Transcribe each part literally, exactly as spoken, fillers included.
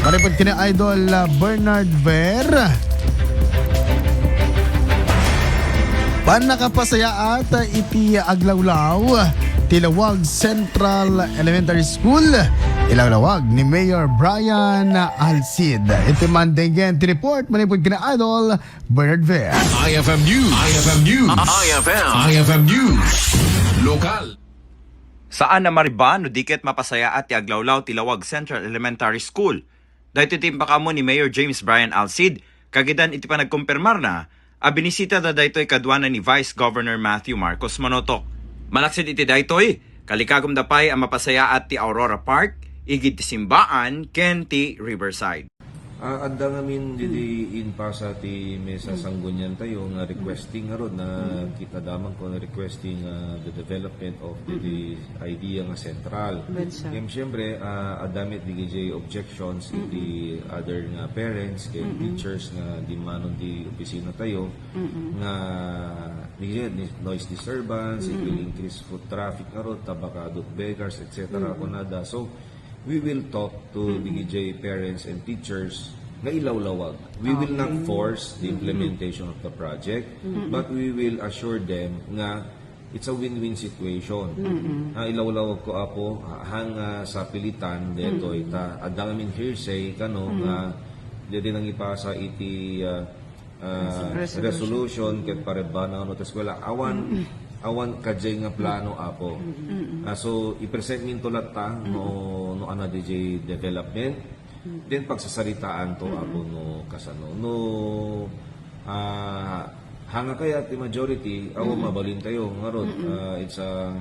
Manipud ken ni Idol, ah, Bernard Ver. Pannakapasayaat iti aglawlaw ti Lawag Central Elementary School. Ilawlawag ni Mayor Brian Alcid. Iti mandenggen ti report manipud ken ni Idol Bernard Ver. I F M News. I F M News. I F M. I F M News. Lokal. Saan a mariba no di ket mapasayaat ti aglawlaw ti Lawag Central Elementary School. Daytoy ti impakaammo ni Mayor James Brian Alcid, kagidan iti panagkumpirmarna a binisitada daytoy kaduana ni Vice Governor Matthew Marcos Manotok. Malaksid iti daytoy, kalikagumda pay a mapasayaat ti Aurora Park, igid ti simbaan, ken ti Riverside. Ah, adda ngamin didi impasa ti mesa sanggunian tayo nga requesting ngarud na kita damag ko nga requesting, ah, the development of the, the idea nga central. Well, sir. Ngem, siyempre, ah, adda met digijay objections iti other nga parents, kay teachers nga dimmanon ti opisina tayo, nga digijay ni-, noise disturbance, it will increase foot traffic ngarud, tabakado, beggars, et cetera, kunada. So, we will talk to digijay parents and teachers nga ilawlawag. We will not force the implementation of the project, but we will assure them nga it's a win-win situation. Ah, ilawlawag ko, Apo, ah, hang, ah, sapilitan detoy ta adda ngamin hearsay kano nga detoy nangipasa iti, ah, ah, resolution ket parebbana no ta eskwela. Awan, awan kadiay nga plano, Apo. Ah, so, i-present minto latta no, no adda dijay development. Then, pagsasaritaan to, Apo, no kasano. No, ah, hanga kaya ti majority, awan mabalin tayo. Ngarud, ah, it's a,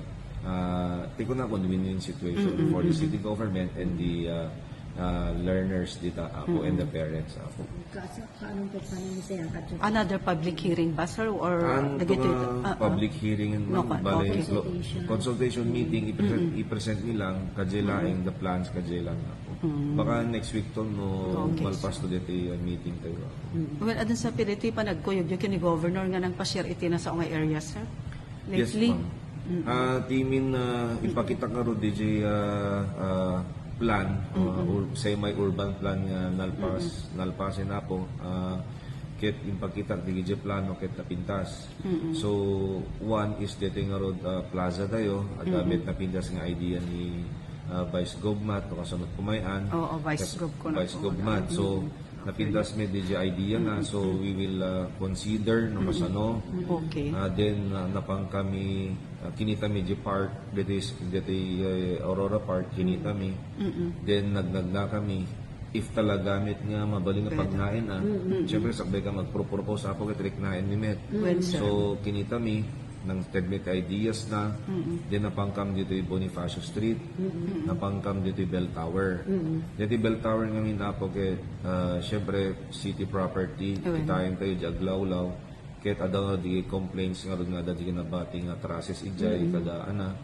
ah, ti kunakon win-win situation for the city government and the, ah, ah, learners dita, Apo, and the parents, Apo. Kaso, anong pagpanan ni Sir? Another public hearing ba, sir? Or dagiti, ah, ah. Public hearing, no, bale, consultation. Consultation meeting, i-present, i-present mi lang, kadiay laeng the plans, kadiay lang, Apo. Baka next week to, no, malpas to deti, uh, meeting tayo, Apo. Well, adun sa piriti, panagkuyog ken ni Governor nga nangpa-share iti nasao nga area, sir? Yes, lately? Ma'am. Ah, ti min, ah, ipakita ngarud dijay, ah, ah, plan, ah, ur-, semi-urban plan nga nalpas, nalpasen, Apo, ah, ket impakita dijay plano ket napintas. So, one is detoy ngarud, ah, plaza tayo, adda met napintas nga idea ni, ah, Vice Gov Mat, no kasano pay mayan. Oo, Vice Gov ko na Vice Gov Mat. So, napintas met dijay idea na. So, we will, ah, consider no kasano. Okay. Ah, then, ah, napan kami, ah, kinita mi di park, that is, that is, eh, Aurora Park, kinita mi. Then, nagnagna kami, if talaga met nga mabalin nga pagnaen, ah. Siyempre, sakbay ka magpropropose, Apo, ket riknaen mi met. Well, sir. So, kinita mi, nangted mi ti ideas na, then napangkam ditoy Bonifacio Street, napangkam ditoy Bell Tower. Ditoy Bell Tower ngamin, Apo, ket, ah, siyempre, city property, kitaen tayo di aglawlaw, ket adda nga di complaints ngarud nga adda di nabati nga trashes idiay, kada ana.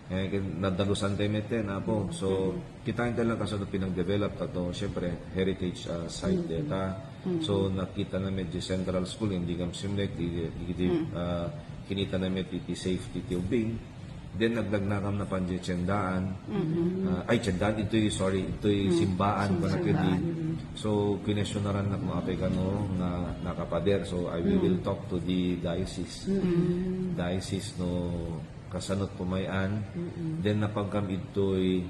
Eh, ket nadalusan tayo met, Apo. So, kitaen tayo lang kasano pinagdevelop tato, siyempre, heritage, ah, site deta. So, nakita na met di central school, hindi kam simlek, di, di, di, ah, kinita na met iti safety ti ubing. Then, nagnagnakam napan di tiendaan. Ah, ay, tiendaan, ito'y, sorry, ito'y simbaan, simbaan. So, kinestionaran na kung apay kano nga nakapader. So, I will talk to the diocese. Diocese, no, kasano pay mayan. Then, napangkam ito'y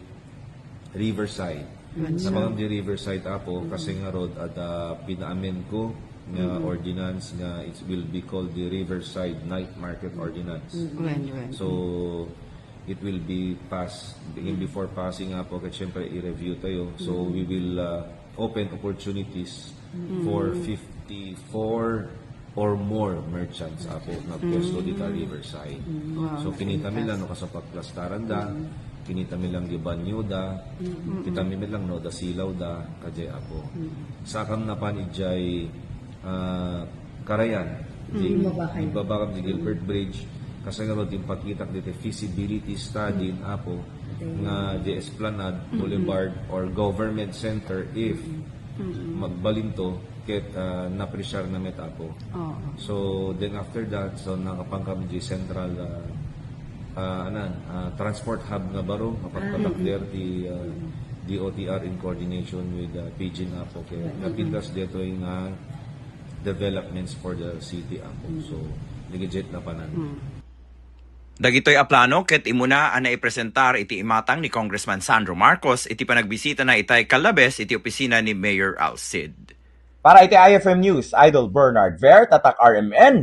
Riverside. Napangkam di Riverside, Apo, kasi ngarud, adda pinaamen ko nga ordinance nga it will be called the Riverside Night Market Ordinance. When, when? So, it will be passed. Even before passing, Apo, ket siyempre, i-review tayo. So, we will, uh, open opportunities for fifty-four or more merchants, Apo, nga pwesto dita Riverside. Wow. So, kinita mi lang no kasano pagplastaranda, kinita mi lang di banyoda, kita mi lang no adda silawda, kadiay, Apo. Sakam napan idiay, ah, Karayan, di, imbabakam di Gilbert Bridge, kasi ngarud, impakitak ditoy feasibility study, Apo, nga di Esplanade, Boulevard, or Government Center if magbalinto ket, ah, napresyar na met, Apo. Oo. So, then after that, so nakapangkam di central, ah, ah, anan, ah, transport hub nga baro, mapagpatakder ti, ah, D O T R in coordination with uh, P G N Apo kay napintas ditoy nga developments for the city Apo. So, legit na panan. Dagitoy a plano ket imuna a naipresentar iti imatang ni Congressman Sandro Marcos iti panagbisitana itay Callabes iti opisina ni Mayor Al Cid. Para iti I F M News, Idol Bernard Ver, Tatak R M N.